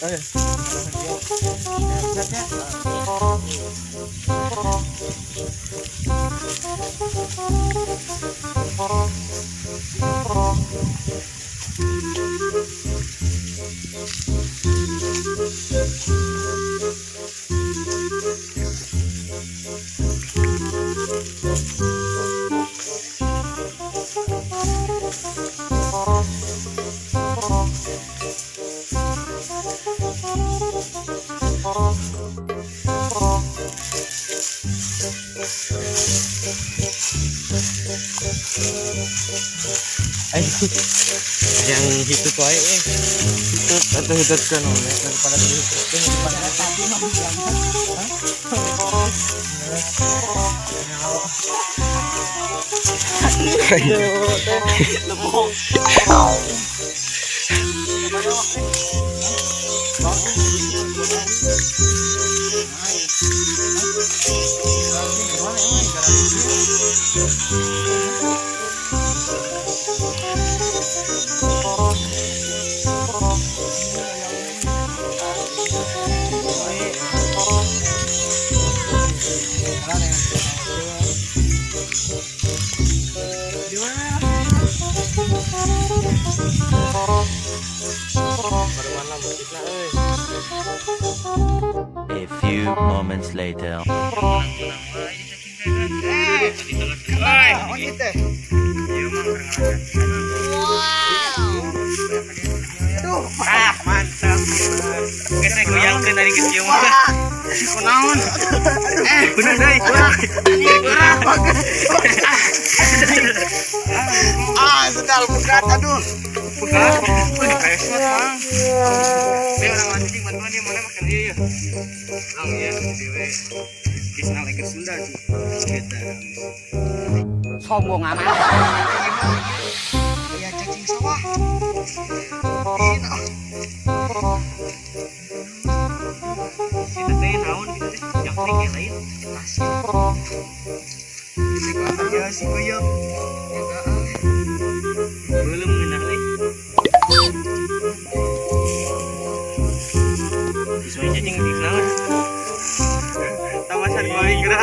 Eh. Siap ya. Ay, yang hitut wae eh. Hitut atau hitut kan oleh daripada hitut kan daripada. A few moments later. Ah, mantap. Geus rek goyangkeun ari geus kieu mah. Kunaon? Eh, bener deui. Ah, sendal berat, aduh. Pegat. Wih, kayak Mang. Dia orang anjing bantuan dia mana makan dia ya. Lang ya, dewe. Kisna leker Sunda sih. Kita. Sombong amat. Ya cacing sawah. Ini Kita teh naon gitu teh. Jangkrik ya lain. ya si goyang. Ya enggak. Belum ngeunah euy. Disuai cacing di naon? Tamasan goreng gerak.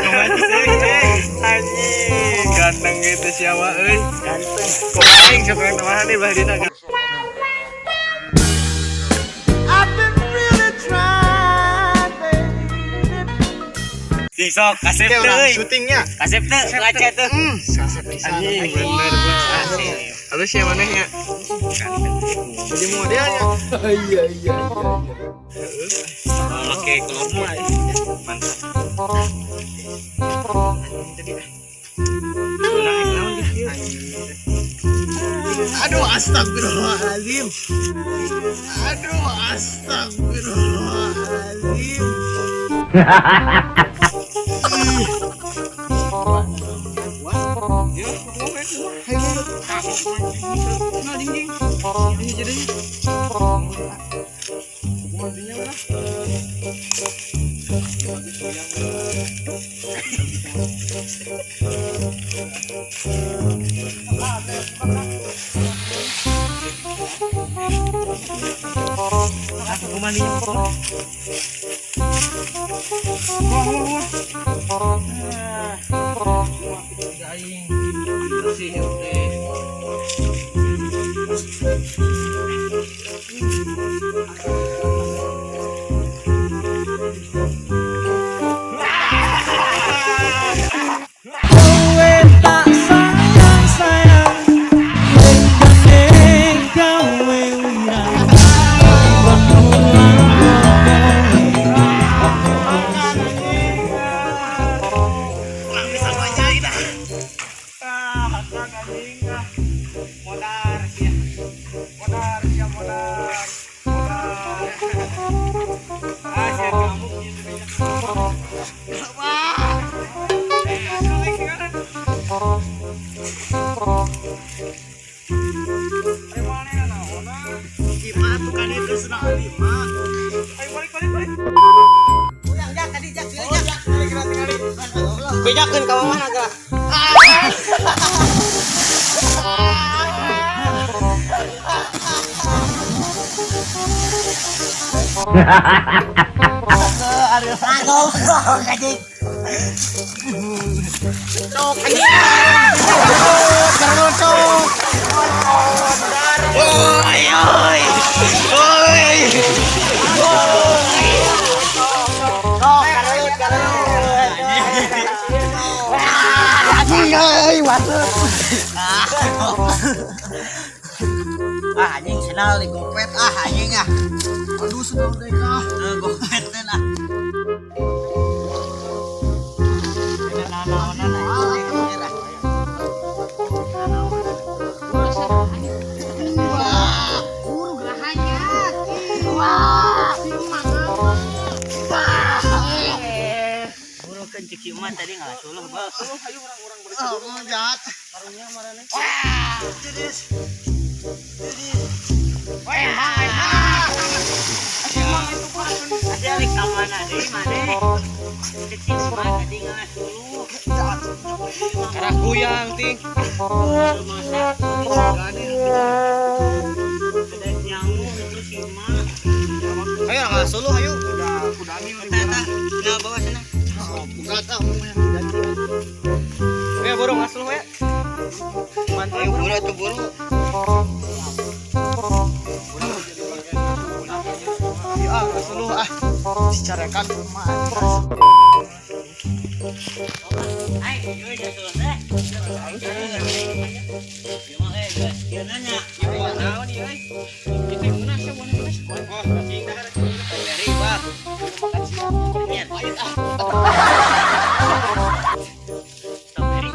Anjing, ganteng gitu siapa euy. Ganteng. Kok aing sok yang tamasan nih bah dina. Si sok kasep Oke, teu orang euy. syutingnya. Kasep teu ngaca teu. Kasep pisan. Anjing bener bener. Halus ya manehnya. Jadi modelnya. Iya iya iya. Make kolor mah. Mantap. Jadi naon naon gitu. Aduh, astagfirullahaladzim. Aduh, astagfirullahaladzim. Ya, nah, ding ding. Ini jadinya. Mandinya lah. Aku mandinya. Wah, wah, wah. Wah, aing bersih teh. Modar sia. Modar sia modar. Modar. Ah, sia kamu gitu aja. Wah. Eh, aduh, sekarang. Ayo mana naon ah? Lima tuh kan itu senang lima. Ayo balik balik balik. Udah, udah tadi jak jak. Bejakeun ka mana geura? Aduh, anjing. Cok, anjing. Cok. Oi, oi. Oi. Cok, karut, karut. Anjing euy, waduh. Ah, anjing sendal digopet ah anjing ah. Aduh, sendal mereka. Gopet teh ah. Buru kan cek si Uman tadi nggak suluh, Bos. Ah, mau jahat. Ada di kamana deui maneh. Cek si Uman tadi nggak suluh. Karah goyang ting. Masa ada nyangu itu si Uman. Ayo nggak suluh ayo. Udah amin. Eta nah bawa sana. Oh, buka tah ngomongnya. Ayo borong nggak suluh ya. Mantap. Ayo buru atuh buru. Ya, nggak suluh ah. Dicarekan rumah. Ai, ieu geus suluh teh. Ieu mah geus ieu nanya. Ieu naon ieu euy? Itu meunah sia meunah meunah. Oh, cing dahar. Dari bah. Niat. Strawberry.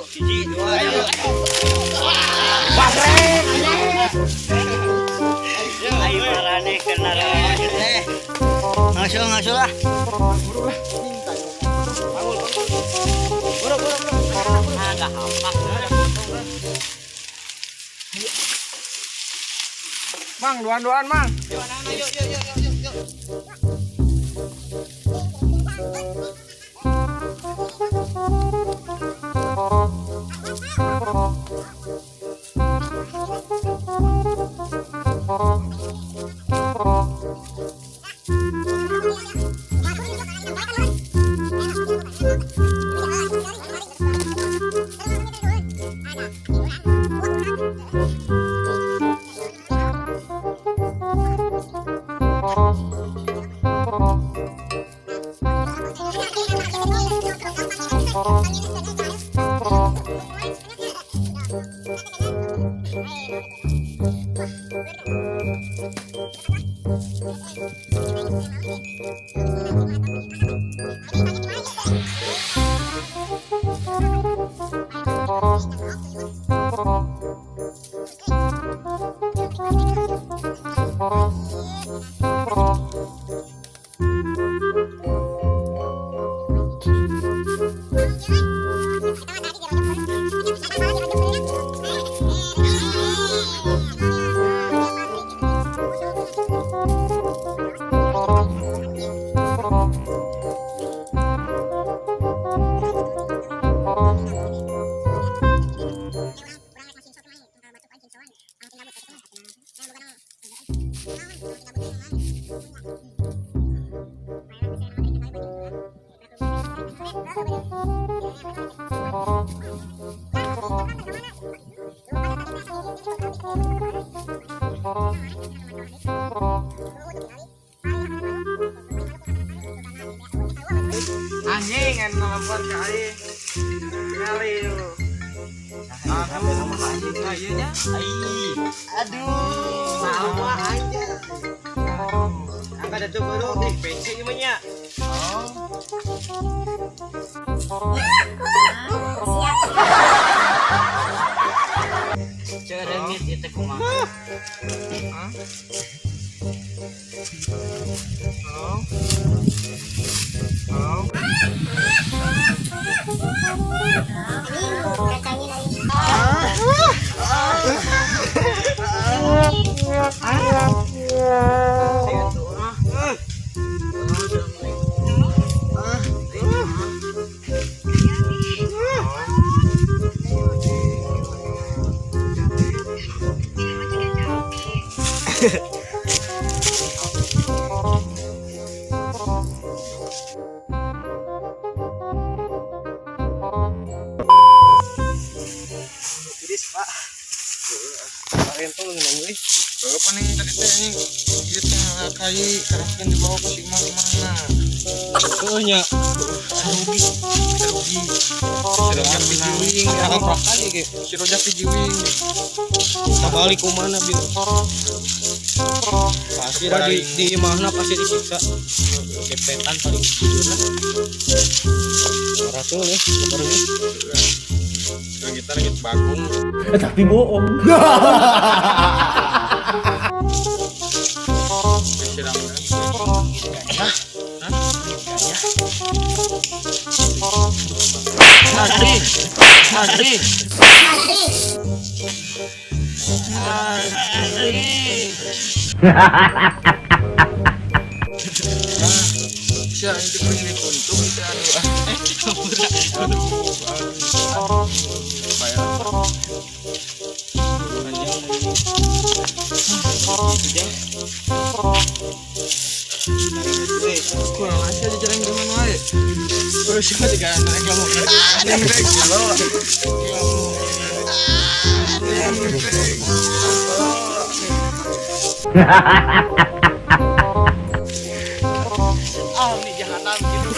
Hiji, dua, tilu. Ayo marane kena teh. Ngasul ngasul ah. Ah, enggak hampak. Mang, duaan-duaan, Mang. Anjing yang nelfon ke aing. Nyari lu. Aduh, anjing kayaknya. Aduh. Sama aja. Angkat atuh buru ih PC ieu mah nya. Cerengit ieu teh kumaha? Halo. Halo. Parento ngeunang euy. Heuh paning tadi teh anjing. Ieu teh kai karaskeun dibawa ku si Imah mana. Heuh nya. Rugi. Rugi. Si Rojak pijiwing, Arak-arakan ieu ge. Si Rojak pijiwing. Tabalik kumana bil. Pasti dah di imahna pasti disiksa. Kepetan paling jujur lah. Rasul ya, baru ini. Kita lagi bagong. Tapi bohong. Si Ramdan. Gajah. Gajah. Asli. Asli. Sia itu punya dituntung itu aduh. Aduh. Bayar. Panjang. Kurang aja di jalan gimana wae. Terus siapa juga naik kamu? Anjing rek gila. Ah, ini jahanam gitu.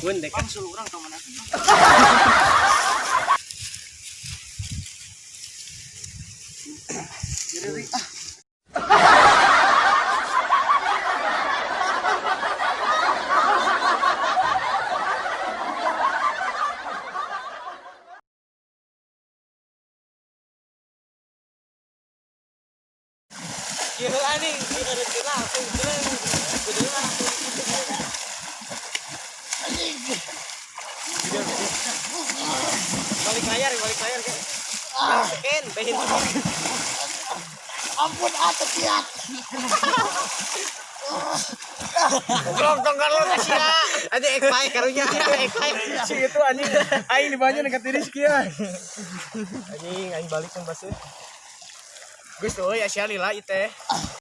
Bun dek. Bang suruh urang ka mana? Jadi ah. Ieu anjing, ieu rezeki langsung jeleng. Kudu langsung. Balik layar kan. Scan, behin. Ampun atuh kiat. Goblok tongkar lu kasih ya. Anjing ek pae karunya, ek pae. Si itu anjing aing dibanyak dekat diri sekian. Anjing aing balik yang basuh. Geus euy sia lila ieu teh.